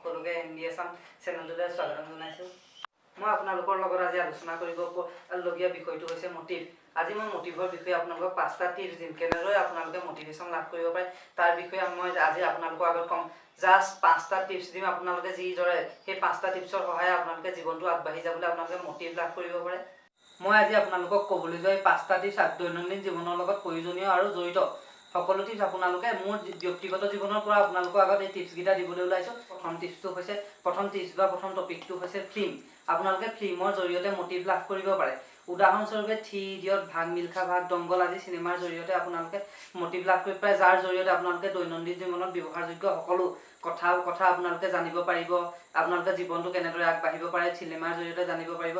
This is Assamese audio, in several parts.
সকলোকে এন ডি এছাম চেনেলটোলৈ স্বাগতম জনাইছোঁ। মই আপোনালোকৰ লগত আজি আলোচনা কৰিবলগীয়া বিষয়টো হৈছে মটিভ। আজি মই মটিভৰ বিষয়ে আপোনালোকক 5টা টিপছ দিম, কেনেদৰে আপোনালোকে মটিভেশ্যন লাভ কৰিব পাৰে তাৰ বিষয়ে মই আজি আপোনালোকৰ আগত ক'ম। জাষ্ট 5টা টিপছ দিম, আপোনালোকে যিদৰে সেই 5টা টিপছৰ সহায়ে আপোনালোকে জীৱনটো আগবাঢ়ি যাবলৈ আপোনালোকে মটিভ লাভ কৰিব পাৰে। মই আজি আপোনালোকক ক'বলৈ যোৱা এই 5টা টিপছ দৈনন্দিন জীৱনৰ লগত প্ৰয়োজনীয় আৰু জড়িত সকলো টিপছ আপোনালোকে মোৰ ব্যক্তিগত জীৱনৰ পৰা আপোনালোকৰ আগত এই টিপছকেইটা দিবলৈ ওলাইছোঁ। প্ৰথম টিপছ বা প্ৰথম টপিকটো হৈছে ফিল্ম। আপোনালোকে ফিল্মৰ জৰিয়তে মটিভ লাভ কৰিব পাৰে। উদাহৰণস্বৰূপে থ্ৰী ইডিয়ট, ভাগ মিল্খা ভাগ, দংগল আদি চিনেমাৰ জৰিয়তে আপোনালোকে মটিভ লাভ কৰিব পাৰে, যাৰ জৰিয়তে আপোনালোকে দৈনন্দিন জীৱনত ব্যৱহাৰযোগ্য সকলো কথা আপোনালোকে জানিব পাৰিব। আপোনালোকে জীৱনটো কেনেদৰে আগবাঢ়িব পাৰে চিনেমাৰ জৰিয়তে জানিব পাৰিব।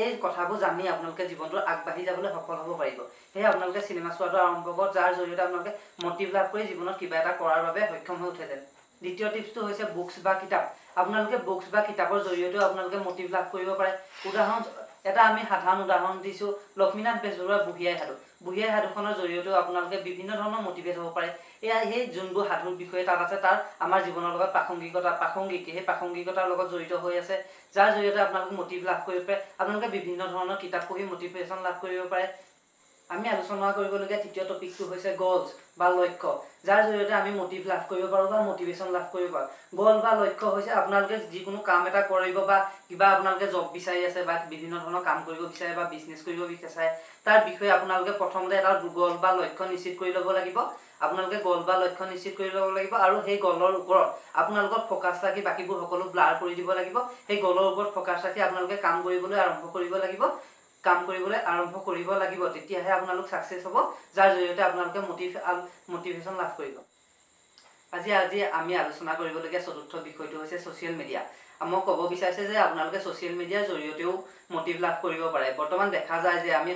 এই কথাবোৰ জানি আপোনালোকে জীৱনটো আগবাঢ়ি যাবলৈ সফল হ'ব পাৰিব। সেয়ে আপোনালোকে চিনেমা চোৱাটো আৰম্ভ কৰক, যাৰ জৰিয়তে আপোনালোকে মটিভ লাভ কৰি জীৱনত কিবা এটা কৰাৰ বাবে সক্ষম হৈ উঠে যেন। দ্বিতীয় টিপছটো হৈছে বুকছ বা কিতাপ। আপোনালোকে বুকছ বা কিতাপৰ জৰিয়তেও আপোনালোকে মটিভ লাভ কৰিব পাৰে। উদাহৰণ এটা আমি সাধাৰণ উদাহৰণ দিছোঁ, লক্ষ্মীনাথ বেজবৰুৱাৰ বুঢ়ী আই সাধু। বুঢ়ী আই সাধুখনৰ জৰিয়তেও আপোনালোকে বিভিন্ন ধৰণৰ মটিভেট হ'ব পাৰে। এয়া সেই যোনবোৰ সাধুৰ বিষয়ে তাত আছে, তাৰ আমাৰ জীৱনৰ লগত সেই প্ৰাসংগিকতাৰ লগত জড়িত হৈ আছে, যাৰ জৰিয়তে আপোনালোকে মটিভ লাভ কৰিব পাৰে। আপোনালোকে বিভিন্ন ধৰণৰ কিতাপ পঢ়ি মটিভেশ্যন লাভ কৰিব পাৰে। আমি আলোচনা কৰিবলগীয়া তৃতীয় টপিকটো হৈছে গ'লছ বা লক্ষ্য, যাৰ জৰিয়তে আমি মটিভ লাভ কৰিব পাৰোঁ বা মটিভেশ্যন লাভ কৰিব পাৰোঁ। গ'ল বা লক্ষ্য হৈছে আপোনালোকে যিকোনো কাম এটা কৰিব বা কিবা আপোনালোকে জব বিচাৰি আছে বা বিভিন্ন ধৰণৰ কাম কৰিব বিচাৰে বা বিজনেছ কৰিব বিচাৰে, তাৰ বিষয়ে আপোনালোকে প্ৰথমতে এটা গ'ল বা লক্ষ্য নিশ্চিত কৰি ল'ব লাগিব। আপোনালোকে গ'ল বা লক্ষ্য নিশ্চিত কৰি ল'ব লাগিব আৰু সেই গ'লৰ ওপৰত আপোনালোকৰ ফ'কাছ ৰাখি বাকীবোৰ সকলো ব্লাৰ কৰি দিব লাগিব। সেই গ'লৰ ওপৰত ফ'কাছ ৰাখি আপোনালোকে কাম কৰিবলৈ আৰম্ভ কৰিব লাগিব। তেতিয়াহে আপোনালোক ছাকচেছ হ'ব, যাৰ জৰিয়তে আপোনালোকে মটিভেশ্যন লাভ কৰিব। আজি আমি আলোচনা কৰিবলগীয়া চতুৰ্থ বিষয়টো হৈছে ছ'চিয়েল মিডিয়া। মই ক'ব বিচাৰিছে যে আপোনালোকে ছ'চিয়েল মিডিয়াৰ জৰিয়তেও মটিভ লাভ কৰিব পাৰে। বৰ্তমান দেখা যায় যে আমি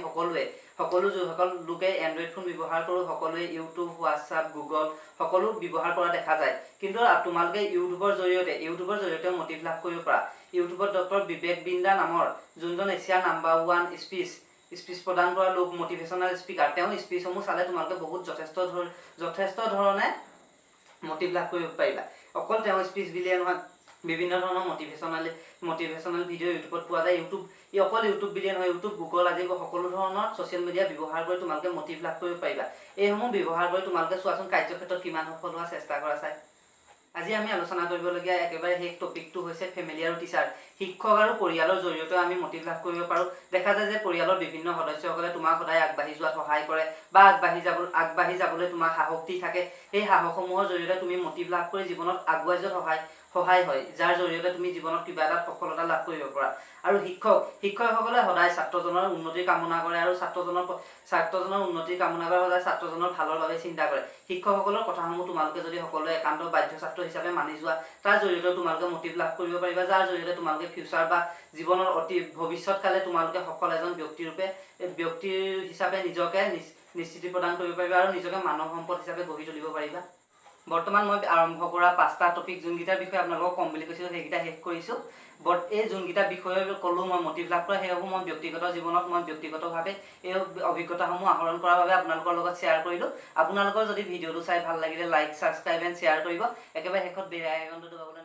সকলো যিসকল লোকে এণ্ড্ৰইড ফোন ব্যৱহাৰ কৰোঁ, সকলোৱে ইউটিউব, হোৱাটছআপ, গুগল সকলো ব্যৱহাৰ কৰা দেখা যায়। কিন্তু তোমালোকে ইউটিউবৰ জৰিয়তেও মটিভ লাভ কৰিব পাৰা। ইউটিউবত ডক্টৰ বিবেক বিন্দা নামৰ যোনজন এছিয়াৰ নাম্বাৰ 1 স্পীচ প্ৰদান কৰা লোক, মটিভেশ্যনেল স্পীকাৰ, তেওঁ স্পীচসমূহ চালে তোমালোকে বহুত যথেষ্ট ধৰণে মটিভ লাভ কৰিব পাৰিবা। অকল তেওঁ স্পীচ বুলিয়ে নহয়, বিভিন্ন ধৰণৰ মটিভেশ্যনেল ভিডিঅ' ইউটিউবত পোৱা যায়। অকল ইউটিউব বুলিয়ে নহয়, ইউটিউব, গুগল আদি সকলো ধৰণৰ ছ'চিয়েল মিডিয়া ব্যৱহাৰ কৰি তোমালোকে মটিভ লাভ কৰিব পাৰিবা। এইসমূহ ব্যৱহাৰ কৰি তোমালোকে চোৱাচোন কাৰ্যক্ষেত্ৰত কিমান সফল হোৱা চেষ্টা কৰা চাই। আজি আমি আলোচনা কৰিবলগীয়া একেবাৰে শেষ টপিকটো হৈছে ফেমিলি আৰু টিচাৰ। শিক্ষক আৰু পৰিয়ালৰ জৰিয়তেও আমি মটিভ লাভ কৰিব পাৰোঁ। দেখা যায় যে পৰিয়ালৰ বিভিন্ন সদস্যসকলে তোমাক সদায় আগবাঢ়ি যোৱাত সহায় কৰে বা আগবাঢ়ি যাবলৈ তোমাক সাহস দি থাকে। সেই সাহসসমূহৰ জৰিয়তে তুমি মটিভ লাভ কৰি জীৱনত আগুৱাই যোৱাত সহায় হয়, যাৰ জৰিয়তে তুমি জীৱনত কিবা এটা সফলতা লাভ কৰিব পাৰা। আৰু শিক্ষকসকলে সদায় ছাত্ৰজনৰ উন্নতিৰ কামনা কৰে আৰু ছাত্ৰজনৰ উন্নতিৰ কামনা কৰে, সদায় ছাত্ৰজনৰ ভালৰ বাবে চিন্তা কৰে। শিক্ষকসকলৰ কথাসমূহ তোমালোকে যদি সকলোৱে একান্ত বাধ্য ছাত্ৰ হিচাপে মানি যোৱা, তাৰ জৰিয়তে তোমালোকে মটিভ লাভ কৰিব পাৰিবা, যাৰ জৰিয়তে তোমালোকে ফিউচাৰ বা জীৱনৰ অতি ভৱিষ্যতকালে তোমালোকে সফল এজন ব্যক্তিৰ হিচাপে নিজকে নিশ্চিতি প্ৰদান কৰিব পাৰিবা আৰু নিজকে মানৱ সম্পদ হিচাপে গঢ়ি তুলিব পাৰিবা। বৰ্তমান মই আৰম্ভ কৰা 5টা টপিক যোনকেইটাৰ বিষয়ে আপোনালোকক ক'ম বুলি কৈছিলোঁ, সেইকেইটা শেষ কৰিছোঁ। এই যোনকেইটা বিষয়ে ক'লোঁ মই মটিভ লাভ কৰা, সেইসমূহ মই ব্যক্তিগত জীৱনত মই ব্যক্তিগতভাৱে এই অভিজ্ঞতাসমূহ আহৰণ কৰাৰ বাবে আপোনালোকৰ লগত শ্বেয়াৰ কৰিলোঁ। আপোনালোকৰ যদি ভিডিঅ'টো চাই ভাল লাগিলে লাইক, ছাবস্ক্ৰাইব এণ্ড শ্বেয়াৰ কৰিব। একেবাৰে শেষত বেল আইকনটো দবাবলৈ